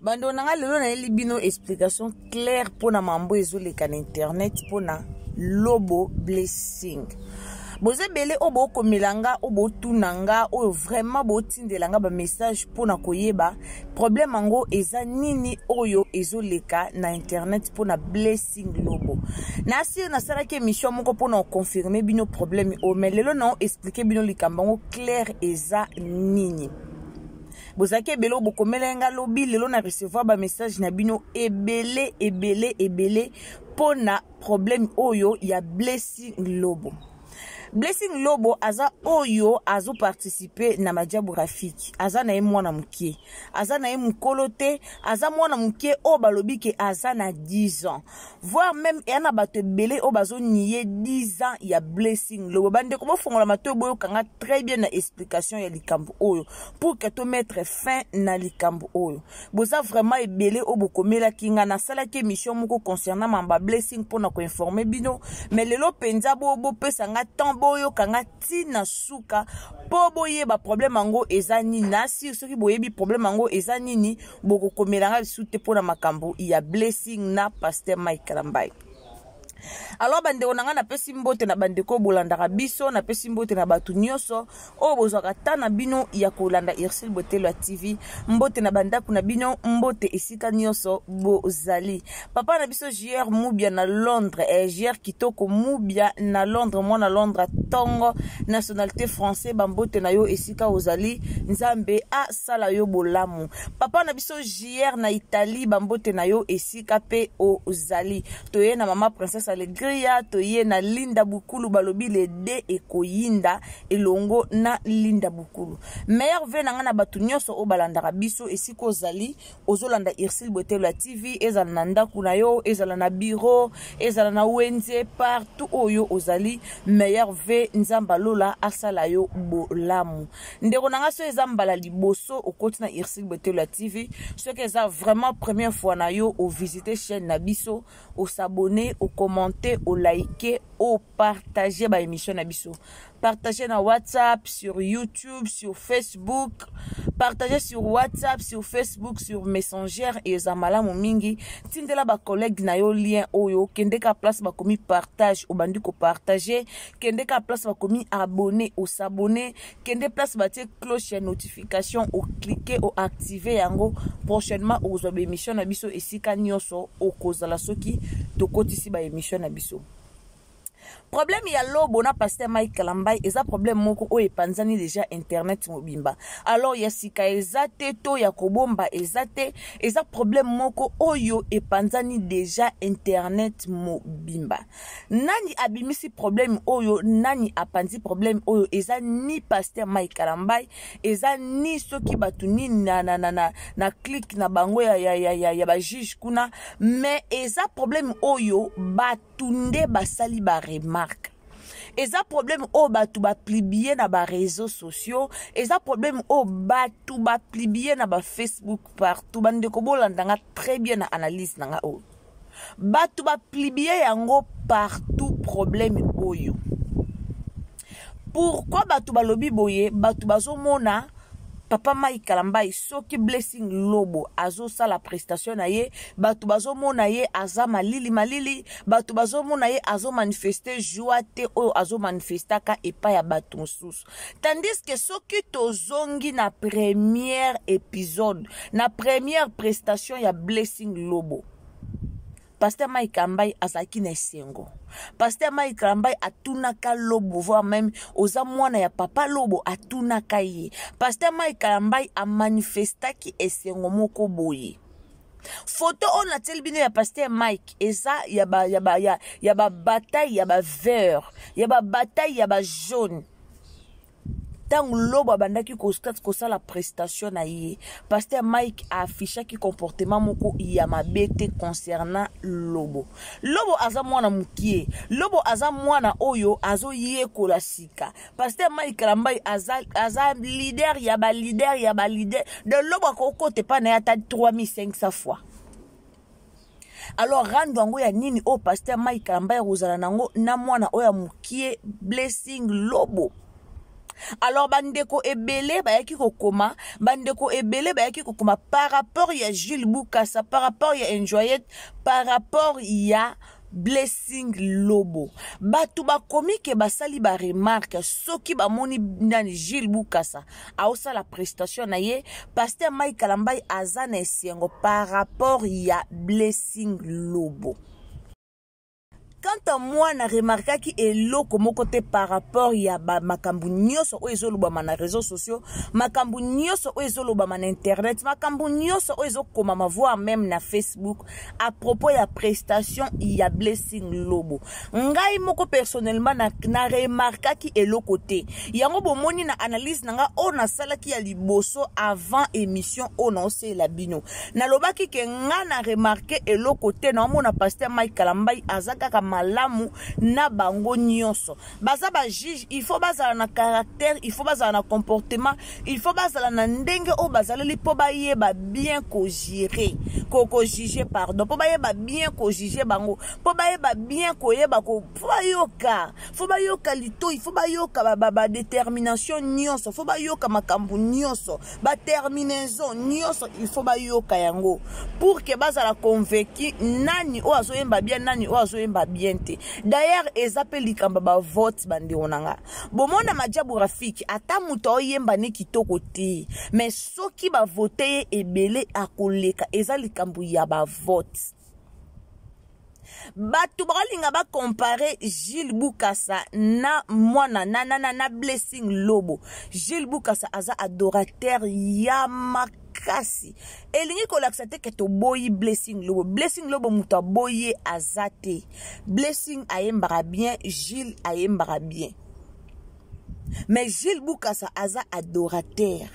Bandeko na nga, lelo nayeli bino explication claire mpona mambo ezoleka na internet mpona Lobo Blessing. Boza ebele oyo bokomela nga, oyo botuna nga, oyo vraiment botindela nga bamessage mpona koyeba problème yango eza nini oyo ezoleka na internet mpona Blessing Lobo. Nasi nasalaki émission moko mpona koconfirme bino problème oyo, mais lelo nao explike bino likambo yango claire eza nini. Bozalaki ebele oyo bokomela nga lobi, lelo na recevoir bamessage na bino ebele ebele ebele mpona problème oyo ya Blessing Lobo. Blessing Lobo aza oyo azoparticipe na Majabu Rafiki. Aza na ye mwana moke, aza na ye mokolo te, aza mwana moke oyo balobi ke aza na 10 ans, voire même eya na bato ebele oyo bazonie 10 ans ya Blessing Lobo. Bandeko, bofongola matoi, boyokanga très bien na explication ya likambo oyo pour que tomettre fin na likambo oyo. Boza vraiment ebele oyo bokomelaki nga, nasalaki émission moko concernant mamba Blessing mpona koinforme bino, mais lelo mpenza bopesa nga temps, boyoka nga ntina suka mpo boyeba problème yango eza nini. Nasir soki boyebi problème yango eza nini, bokokomela nga lisusu te mpona makambo ya Blessing na Pasteur Mike Kalambai. Alors bandeko na ngai, napesi mbote na bandeko oyo bolandaka biso, napesi mbote na bato nyonso oyo bozwaka ta na bino ya kolanda Ursule Botelo ya TV. Mbote na bandako na bino, mbote esika nyonso bozali. Papa na biso JR Mubia na Londres, JR Kitoko Mubia na Londres, mwana Londres ntongo, nationalité français, bambote na yo esika ozali, Nzambe asala yo bolamu. Papa na biso JR na Italie, bambote na yo esika mpe ozali. Toye na mama Princesse Alegria, toye na Linda Bukulu, balobi le de ekoyinda elongo na Linda Bukulu. Meilleur ve na ngai na bato nyonso oyo balandaka biso esika ozali, ozolanda Ursule Botelo ya TV, ezala na ndako na yo, ezala na bureau, ezala na wenze, partout oyo ozali, meilleur ve, Nzambe alola asala yo bolamu. Ndeko na ngai, soki eza mbala liboso okoti na Ursule Botelo ya TV, soki eza vraiment première fois na yo ovisite chaîne na biso, osabone, ocommente, olike, opartage baémission na biso, partage na WhatsApp, sur YouTube, sur Facebook, partage sur WhatsApp, sur Facebook, sur Messenger, eza malamu mingi. Tindela bacollègue na yo lien oyo. Kende ka place bakomi partage, obandi kopartage. Kende ka place bakomi abonné, osabone. Kende place batie cloche ya notification, oclique, oactive yango. Prochainement okozwa baémission na biso esika nyonso okozala soki tokotisi baémission na biso. Problème ya Lobo na Pasteur Mike Kalambai eza problème moko oyo epanzani déjà internet mobimba. Alors ya sika eza te to ya kobomba eza te, eza problème moko oyo epanzani déjà internet mobimba. Nani abimisi problème oyo? Nani apanzi problème oyo? Eza ni Pasteur Mike Kalambai, eza ni soki bato nini na clique na bango ya bajuge kuna, mais eza problème oyo bato nde basali baremarque. Eza problème oyo bato bapublie na baréseaux sociaux, eza problème oyo bato bapublie na bafacebook partout. Bandeko, bolanda nga très bien na analyse na nga oyo. Bato bapublie yango partout, problème oyo. Pourquoi bato balobi boye? Bato bazomona papa Mike Kalambai, soki Blessing Lobo azosala prestation na ye, bato bazomona ye aza malili malili, bato bazomona ye azomanifeste joie te oyo azomanifestaka epai ya bato mosusu. Tandis que soki tozongi na première épisode, na première prestation ya Blessing Lobo, Pasteur Mike Kalambai azalaki na esengo. Pasteur Mike Kalambai atunaka Lobo, voire même oza mwana ya papa Lobo, atunaka ye. Pasteur Mike Kalambai amanifestaki esengo moko boye. Foto oyo natieli bino ya Pasteur Mike eza ya ba ya ba ya, ya ba bataille ya ba vert, ya ba bataille ya ba jaune. Ntango Lobo abandaki kosala prestation na ye, Pasteur Mike aaffichaki comportement moko ya mabe te concernant Lobo. Lobo aza mwana mokie, Lobo aza mwana oyo azoyekola sika. Pasteur Mike Kalambai aza leader ya baleader ya baleader de Lobo, akokota epai na ye ata 3500 fois. Alors rando yango ya nini oyo Pasteur Mike Kalambai akozala nango na mwana oyo ya mokie Blessing Lobo? Alors bandeko ebele bayaki kokoma, bandeko ebele bayaki kokoma par rapport ya Jules Bukasa, par rapport ya Enjoyet, par rapport ya Blessing Lobo. Bato bakomi ke basali ba remarque soki bamoni nani Jules Bukasa aosala prestation na ye, pasteur Mike Kalambay aza na esengo par rapport ya Blessing Lobo. Quant à moi, na remarquaki eloko moko te par rapport ya ba makambo nyonso oyo ezolobama na réseaux sociaux, makambo nyonso oyo ezolobama na internet, makambo nyonso oyo ezokomama voire même na Facebook à propos ya prestation ya Blessing Lobo. Ngai moko personnellement na remarquaki eloko te. Yango bomoni na analyse na nga oyo nasalaki ya liboso avant émission oyo naosalela bino. Nalobaki ke nga na remarke eloko te, naomona pasteur Mike Kalambay aza kaka malamu na bango nyonso. Baza ba juge, il faut bazala na caractère, il faut bazala na comportement, il faut bazala na ndenge oyo bazaleli mpo bayeba bien kogire, ko juger, pardon, mpo bayeba bien kojuger bango, mpo bayeba bien koyeba ko, faut bayoka, faut bayoka litoi, faut bayoka ba détermination nyonso, faut bayoka makambo nyonso, ba terminaison nyonso, il faut bayoka yango pour que bazala convaincu nani oyo azoyemba bien, nani oyo azoyemba bien te. D'ailleurs eza mpe likambo ba vote. Bandeko na nga, bomona Majabu Rafiki, ata moto aoyemba ne kitoko te, mais soki bavote ye ebele, akoleka. Eza likambo ya bavote. Bato bakolinga bacompare Gilles Bukasa na mwana na Blessing Lobo. Gilles Bukasa aza adorateur ya makasi. Elingi kolakisa te ke toboyi Blessing Lobo. Blessing Lobo, moto aboyi ye aza te. Blessing ayembaka bien, Gilles ayembaka bien, mais Gilles Bukasa aza adorateur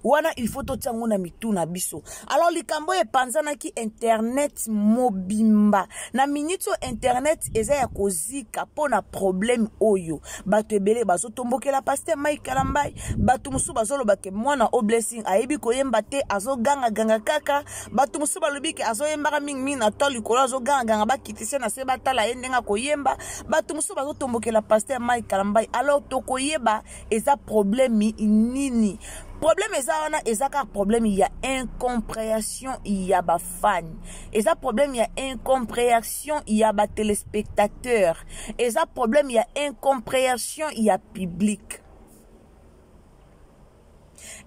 wana. Il faut totia yango na mitu na biso. Alors likambo oyo epanzanaki internet mobimba na miniti oyo, internet eza ya kozika mpo na problème oyo. Bato ebele bazotombokela pasteur Mike Kalambay. Bato mosusu bazoloba ke mwana o Blessing ayebi koyemba te, azogangaganga kaka. Bato mosusu balobi ke azoyembaka mingimingi na to likolo, azogangaganga, bakitise na se, batala ye ndenge akoyemba. Bato mosusu bazotombokela pasteur Mike Kalambay. Alors tokoyeba eza problème nini. Problème eza wana, eza kaka problème ya incompréhension ya bafan, eza problème ya incompréhension ya batéléspectateur, eza problème ya incompréhension ya public.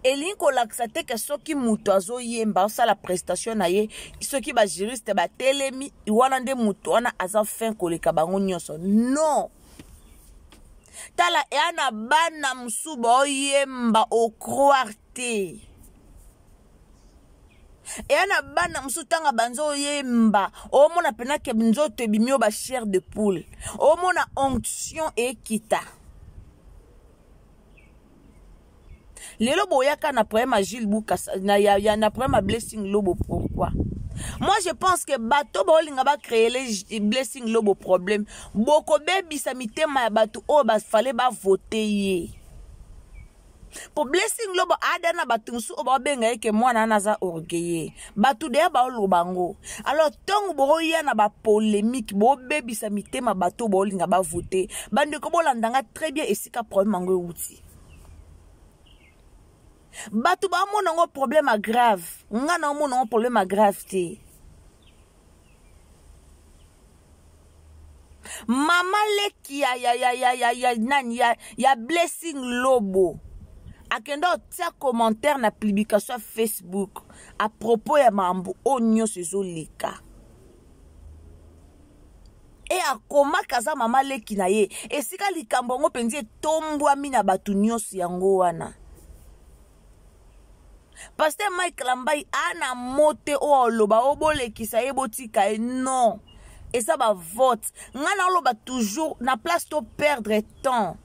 Elingi kolakisa te ke soki moto azoyemba, asala prestation na ye, soki bajuriste batelemi wana nde moto wana aza fin koleka bango nyonso. Non, tala, eya na bana mosusu baoyemba, ocroire te. Eya na bana mosusu, ntango banza oyemba, omona mpena ke nzoto ebimi oyo bachair de poule, omona onction ekita. Lelo boyaka na problème ya Gilles Bukasa na problème ya Blessing Lobo. Pourquoi? Moi je pense que bato baolinga bacréer Blessing Lobo problème, bokobebisa mitema ya bato oyo bafale bavote ye. Po Blessing Lobo ada na bato mosusu oyo baobenga ye ke mwana wana aza orgueilleux. Bato deya baoloba yango. Alors ntongo bokoya na bapolémique, bobebisa mitema bato oyo baolinga bavote. Bandeko, bolandanga très bien esika problème yango euti. Bato baomona yango problème ya grave, nga na omona yango problème ya grave te. Mama leki ya nani ya Blessing Lobo akende otia commentaire na publication ya Facebook à propos ya makambo oyo nyonso ezoleka. E akomaka aza mama leki na ye. Esika likambo yango mpenza etombwami na bato nyonso, yango wana pasteur Mike Kalambay ana mo te oyo aloba oyo bolekisa ye, botika ye. Non, eza bavote. Ngai naoloba toujours, na place to perdre temps,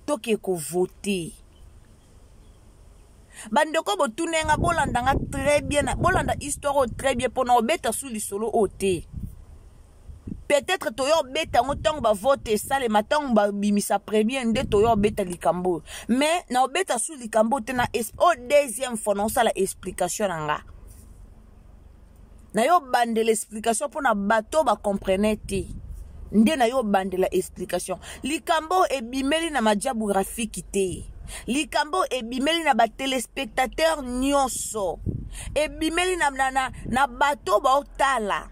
toke kovote. Bandeko, botuna nga, bolanda nga très bien, bolanda histoire oyo très bien, mpona obeta su lisolo oyo te. Peut-être toyo obeta yango ntango bavote esalema, ntango babimisa premier nde toyo obeta likambo oyo. Mais na obeta su likambo te na oyo deuxième fois na osala explication na nga. Nayo bandela explication mpona bato bacomprene te. Nde na yo bandela explication. Likambo ebimeli na Majabu Rafiki te. Likambo ebimeli na ba téléspectateurs nyonso. Ebimeli na, na, na, na bato baotala.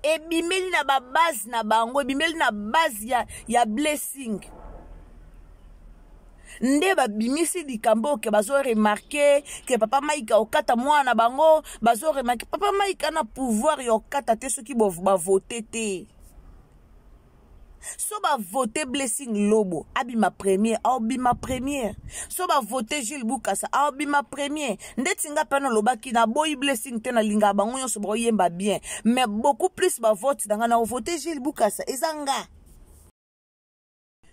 Ebimeli na ba base na bango, ebimeli na base ya, ya Blessing. Nde babimisi likambo ke bazo remarke ke papa Mike okata mwana na bango, bazo remarke papa Mike ana pouvoir ya okata te soki bavote te. So bavote Blessing Lobo abima premier, aobima premier. So bavote Gilles Bukasa aobima premier. Ndeti nga pe nalobaki naboyi Blessing te, nalingaka bango nyonso baoyemba bien, mais beaucoup plus bavote na nga na ovote Gilles Bukasa, eza nga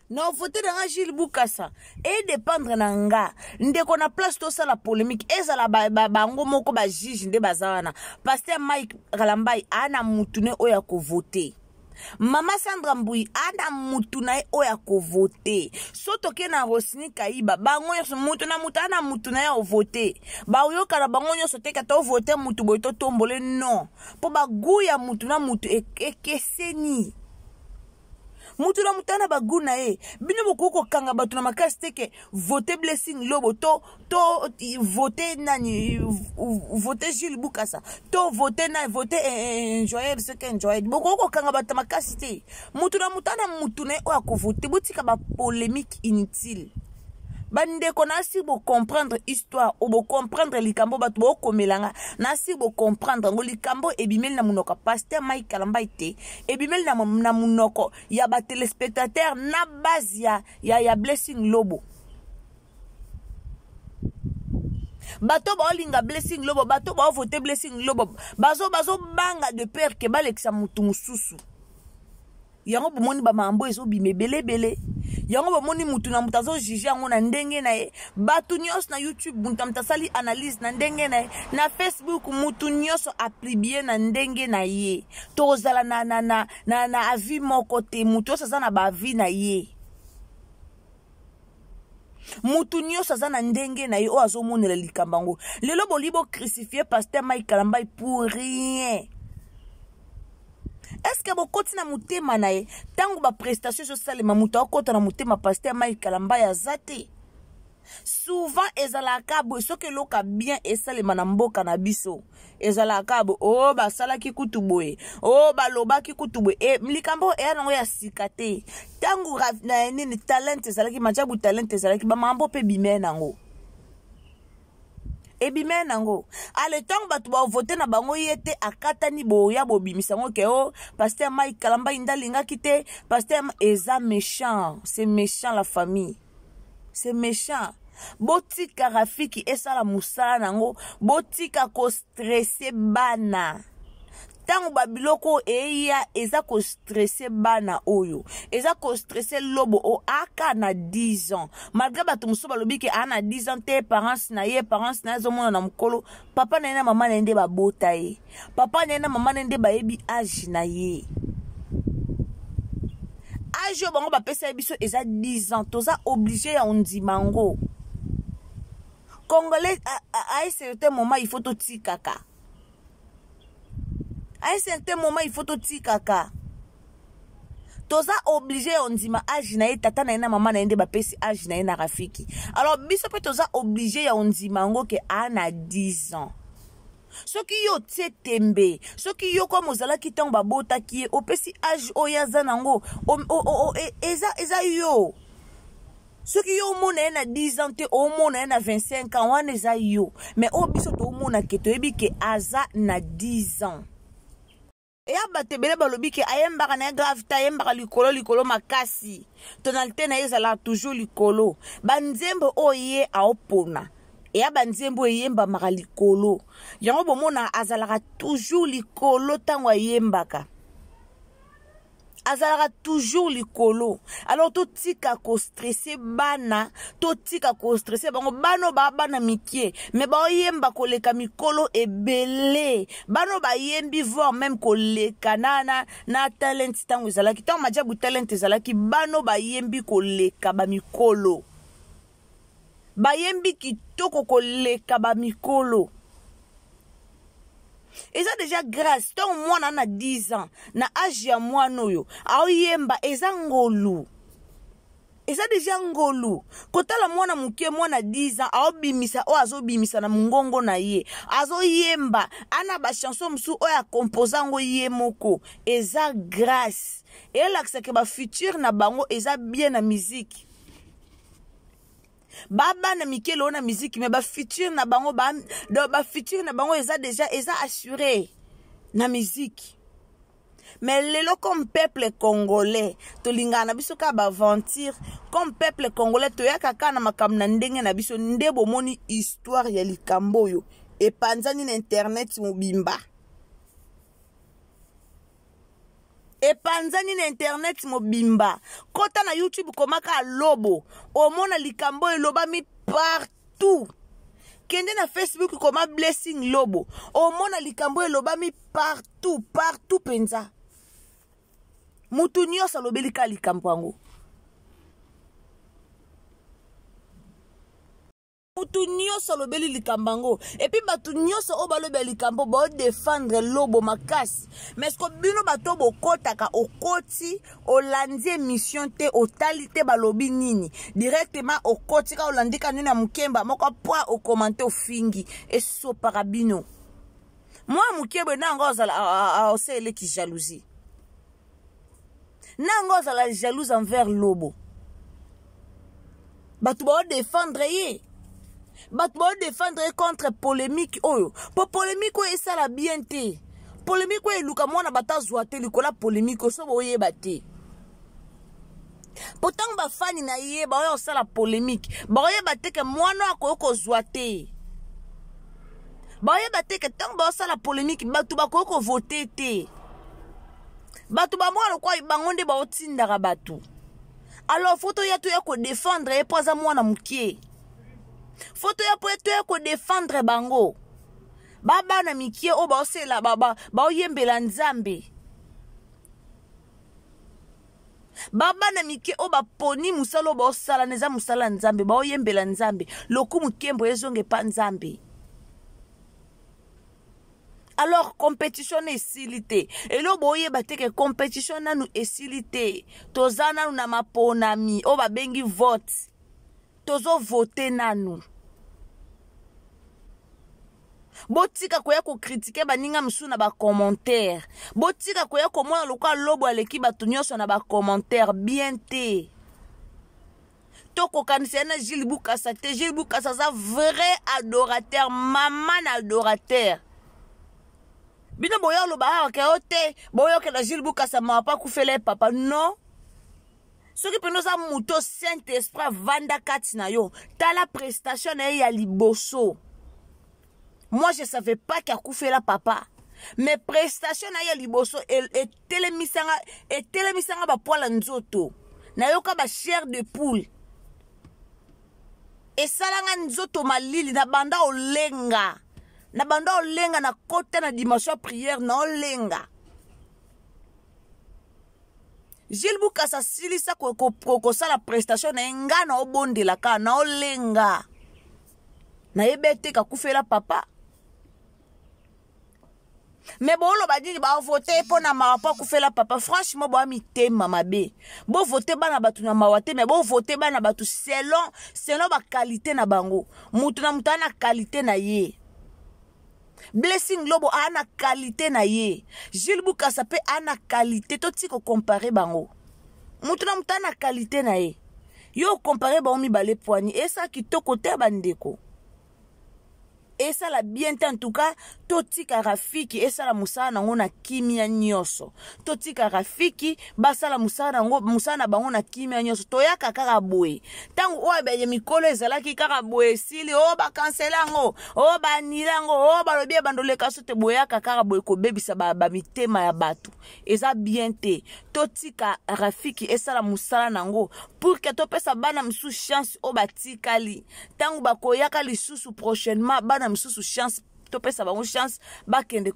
na vote na nga Gilles Bukasa. E dépendre na nga ndeko na place tosala polémique, ezala bango moko ba juge nde baza wana. Pasteur Mike Kalambayi ana mutu ne oyo akovote, Mama Sandra Mbui ana mutu na ye oyo akovote. So toke na Rosni Kaiba, bango nyonso mutu na mutu ana mutu na ye ovote. Baoyoka na bango nyonso te kata ovote mutu boye totombole, non, mpo bagu ya mutu na mutu ekeseni. Mutu na mutu ana bagu na ye. Bino bokoki kokanga bato na makasi te ke vote Blessing Lobo to to vote nani, vote Gilles Bukasa to vote nani, vote Joël, soki Joël. Bokoki kokanga bato na makasi te. Mutu na mutu ana mutu na ye oyo akovote. Botika bapolémique inutile. Bandeko, nasi bocomprendre histoire o bocomprendre likambo bato bokomelanga, nasi bocomprendre yango. Likambo ebimeli na monoko ya pasteur Mike Kalambayi te, ebimeli na, na monoko ya batelespectateur na base ya, ya, ya Blessing Lobo. Bato baolinga Blessing Lobo, bato baovote Blessing Lobo, bazobanga de peur ke balekisa motu mosusu. Yango bomoni bamambo ezobima ebele ebele. Yango bomoni mutu na mutu azojuge yango na ndenge na ye. Bato nyonso na YouTube, mutu na mutu asali analyse na ndenge na ye. Na Facebook, mutu nyonso apublie na ndenge na ye. Tozala na, na, na, na, na avis moko te. Mutu nyonso aza na baavis na ye. Mutu nyonso aza na ndenge na ye oyo azomonela likambo yango. Lelo boli bocrucifie pasteur Mike Kalambayi pour rien. Est-ce que bokoti na motema na ye? Ntango baprestation ezosalema, moto akota na motema pasteur Mike Kalambayi aza te. Souvent ezalaka boye, soki eloka bien esalema na mboka na biso, ezalaka boye, o basalaki kutu boye, o balobaki kutu boye. E, likambo eya nango ya sika te. Ntango na nini talent ezalaki, Majabu talent ezalaki, bamambo mpe bimee nango, ebimee nango. Ale ntango bato bavote na bango ye te, akatani boya bobimisa yango ke o pasteur Mike Kalambayi nde alingaki te. Pasteur eza méchant, c'est méchant la famille, c'est méchant. Botika Rafiki esala mosala nango, botika kostresse bana. Ntango babiloko eya eza kostresse bana, oyo eza kostresse Lobo o aka na 10 ans, malgré bato mosusu balobi ke aa na 10 ans te. Parents na ye, parents na ye azomona na mokolo papa na ye na mama na ye nde babota ye, papa na ye na mama na ye nde bayebi age na ye. Age oyo bango bapesa ye biso eza 10 ans, toza obligé ya ondima yango. Congolais, à un certain moment il faut totikaka, à un certain moment il faut totikaka. Toza obligé ya ondima age na ye. Tata na ye na mama na ye nde bapesi age na ye na Rafiki. Alors biso mpe toza obligé ya ondima yango ke aa na 10 ans. Soki yo otie tembe, soki yo koma ozalaki ntango babotaki ye, opesi age oyo aza nango, eza, eza yo. Soki yo omona ye na 10 ans te, omona ye na 25 ans, wana eza yo. Mais oyo biso toomona ke toyebi ke aza na 10 ans. Eya bato ebele balobi ke ayembaka na ye grave te, ayembaka likolo likolo makasi, tonalité na ye ezalaka toujours likolo. Banzembo oyo ye aopona eya banzembo eyembamaka likolo, yango bomona azalaka toujours likolo. Ntango ayembaka azalaka toujours likolo. Alors totika kostresse bana, totika kostresse bango. Bana baa bana mikie, me baoyemba koleka mikolo ebele. Bana bayembi voire même koleka na, na, na talent. Ntango ezalaki, ntango Majabu talent ezalaki, bana bayembi koleka bamikolo, bayembi kitoko koleka bamikolo. Eza deja grâce ntango mwana na 10 ans, na age ya mwana oyo aoyemba, eza ngolu, eza deja ngolu. Kotala mwana moke, mwana 10 ans, aobimisa oyo azobimisa na mongongo na ye, azoyemba ana bachanson mosusu oyo akompoza yango ye moko, eza grâce. Elakisaka bafuture na bango eza bien na miziki. Babana mike lelo na miziki, me bafuture na bango ba, donc bafuture na bango eza deja, eza assuré na miziki. Mais lelo, comme peuple congolais, tolingaka na biso kaka baaventure. Comme peuple congolais, toyaka kaka na makambo na ndenge na biso. Nde bomoni histoire ya likambo oyo epanzani na internet mobimba, epanzani na internet mobimba. Kota na YouTube, komaka Lobo, omona likambo oyo elobami partout. Kende na Facebook, koma Blessing Lobo, omona likambo oyo elobami partout, partout mpenza. Mutu nyonso alobeli kaka likambo yango. Mutu nyonso alobeli likambo yango. Et puis bato nyonso oyo balobela likambo, baodefendre Lobo makasi. Mais ce bino bato bokɔtaka, okoti, olandi émission te, otali te balobi nini, directement okoti ka, olandi ka nini ya mokemba moko pwa, okomante, ofingi, esopaka bino. Mwa moke boye na yango ozala oseleleki jalousie na yango, ozala jalouse envers Lobo. Bato baodefendre ye, bato baodefendre ye contre polémique oyo, mpo polémique oyo esala bien te. Polémique oyo eluka mwana bato azwa te likolo ya polémique oyo, so boyeba te, mpo ntango bafani na ye baoya kosala polémique, baoyeba te ke mwana oyo akoki kozwa te. Baoyeba te ke ntango baosala polémique, bato bakoki kovote te. Bato bamwana lokwa bango nde baotindaka bato. Alors faut toya, toya kodefendre ye mpo aza mwana moke. Faut toya mpo toya kodefendre bango, babana mike oyo baosela, baoyembela Nzambe, babana mike oyo baponi mosala oyo baosala na eza mosala ya Nzambe, baoyembela Nzambe. Lokumu, nkembo ezonga epa Nzambe. Alors compétition na esili te. Elo boyeba te ke compétition nanu esili te. Toza nanu na maponami oyo babengi vote, tozovote nanu. Botika koya kocritiquer baninga mosusu na bacommentaire. Botika koya komona lokola Lobo aleki bato nyonso na bacommentaire. Bien te. Tokokanisa ye na Gilles Bukasa te. Gilles Bukasa aza vrai adorateur, mama na adorateur. Bino boya oloba awa ke o te, boyokela Gilles Bukasa mawa mpo akufela ye papa. Non, soki mpenza oza moto, Saint Esprit avanda kati na yo, tala prestation na ye ya liboso. Moi, je savais pas ke akufela papa, mais prestation na ye ya liboso etelemisanga, etelemisanga bapoils nzoto. Nayoka bachair de poule, esalanga nzoto malili. Na banda olenga, na banda olenga, na kota na dimension ya prière na olenga. Gilles Bukasa asilisa kosala prestation na ye, nga na obondela kaka, na olenga. Nayebi ete kakufela papa. Me booloba nini? Bavote mpo na mawa, mpo akufela papa. Franchement, boya mitema mabe. Bovote bana bato na mawa te, me bovote bana bato selon baqualité na bango. Moto na moto aa na qualité na ye. Blessing Lobo aa na qualité na ye, Gilles Bukasa mpe aa na qualité. Totika kocomparer bango. Moto na moto aa na qualité na ye. Yo ocomparer bango mibale, poani esala kitoko te, bandeko, esala bien te. En tout cas, totika Rafiki esala mosala nango na kimia nyonso. Totika Rafiki basala mosala nango, mosala na bango na kimia nyonso. Toyaka kaka boye. Ntango oyo ya mikolo ezalaki kaka boye, esili, oyo bakansela yango, oyo banila yango, oyo balobi ebando leka so te. Boyaka kaka boye kobebisa bamitema ya bato, eza bien te. Totika Rafiki esala mosala nango pour ke topesa bana mosusu chance oyo batikali. Ntango bakoyaka lisusu prochainement, bana mosusu chance. Topesa bango chance bakende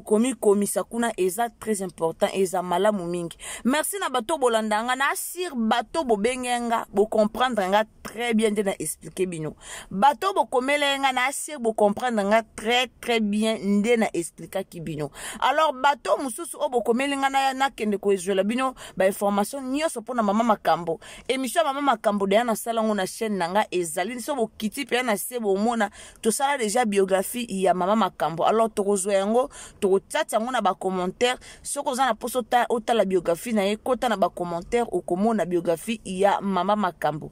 komikomisa kuna, eza très important, eza malamu mingi. Merci na bato bolanda nga na asir, bato bobenge nga, bocomprendre nga très bien nde na expliquer bino. Bato bokomela nga na asir, bocomprendre nga très très bien nde na expliquaki bino. Alors bato mosusu oyo bokomeli nga, nakende kozwela bino bainformation nyonso mpona mama Makambo, émission ya mama Makambo deya nasala yango na chaîne na nga, ezali so bokiti mpenza na se, bomona tosala déjà biographie ya mama Makambo. Alors tokozwa yango, tokotiatia yango na bacommentaire. Soki oza na mposa otala biographie na ye, kota na bacommentaire, okomona biographie ya mama Makambo.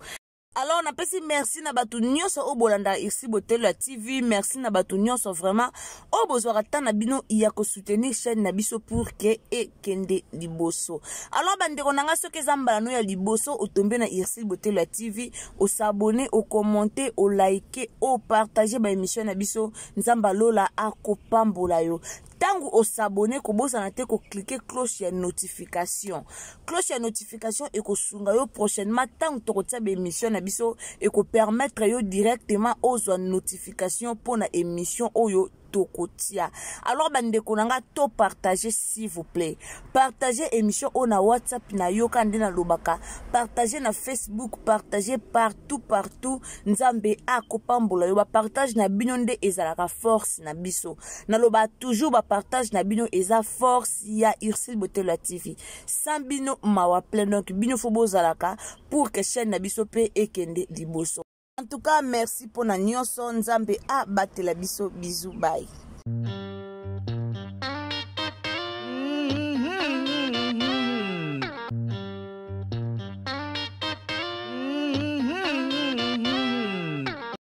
Alors napesi merci na bato nyonso oyo bolandaka Irsi Botelo ya TV. Merci na bato nyonso vraiment oyo bozwaka temps na bino ya kosoutenir chaîne na biso pour que ekende liboso. Alors bandeko na ngai, soki eza mbala no ya liboso otombe na Irsi Botelo ya TV, os'abonner, ocommenter, oliker, opartager baémission na biso, Nzambe alola akopambola yo. Ntango os'abonner, kobosana te kocliquer cloche ya notification. Cloche ya notification ekosunga yo prochainement ntango tokotia baémission na biso, ekopermettre yo directement ozwa notification mpona émission oyo tokotia. Alors bandeko na nga, to partage s'il vous plaît, partage émission oyo na WhatsApp na yo, ka nde nalobaka, partage na Facebook, partage partout partout. Nzambe akopambola yo. Bapartage na bino nde ezalaka force na biso. Naloba toujours, bapartage na bino eza force ya Ursile Botelo ya TV. Sans bino, mawa plein. Donc bino faut bozalaka pour que chaîne na biso mpe ekende liboso. En tout cas, merci mpona nyonso. Nzambe abatela biso. Bisous, bye.